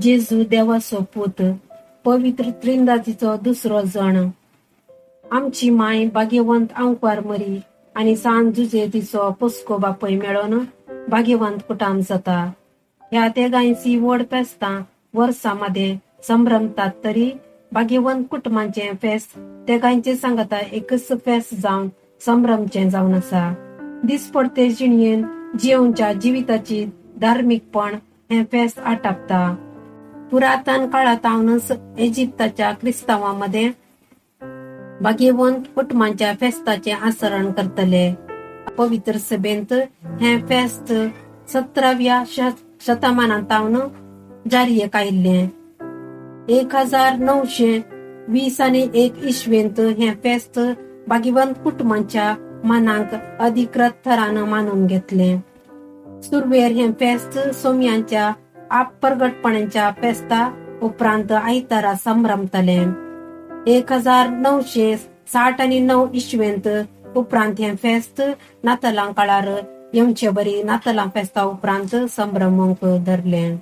जेजू देवाचो पूत, पवित्र त्रिंदाजीचो दुसरो जण. आमची माय भाग्यवंत आंकवार मरी आनी सान जुजे तिचो पोसको बापय मेळोन भाग्यवंत कुटाम जाता. ह्या तेगांयची व्हड फेस्तां वर्सा मदें संभ्रमतात तरी भाग्यवंत कुटुंबाचें फेस्त तेगांयचे सांगाता एकच फेस्त जावन संभ्रमचें जावन आसा. दिसपडते जिणयेन जियोवच्या जिविताची धार्मीकपण हें फेस्त आटापता. पुरातन काळातावनच इजिप्ताच्या क्रिस्तांवां मदें भाग्यवंत कुटुंबाच्या फेस्ताचें आचरण करतले. पवित्र सभेंत हें फेस्त 17व्या शतमानांतावन जारीयेक आयिल्लें. 1921 इस्वेंत हें फेस्त भाग्यवंत कुटुंबाच्या मनाक अधिकृत थरान मानून घेतलें. सुरवेर हें फेस्त सोम्यांच्या आपप्रगटपणाच्या फेस्ता उपरांत आयतारा संभ्रमतलें. 1969 इस्वेंत उपरांत हें फेस्त नातलां काळार येवचे बरी नातलां फेस्ता उपरांत संभ्रमूंक धरलें.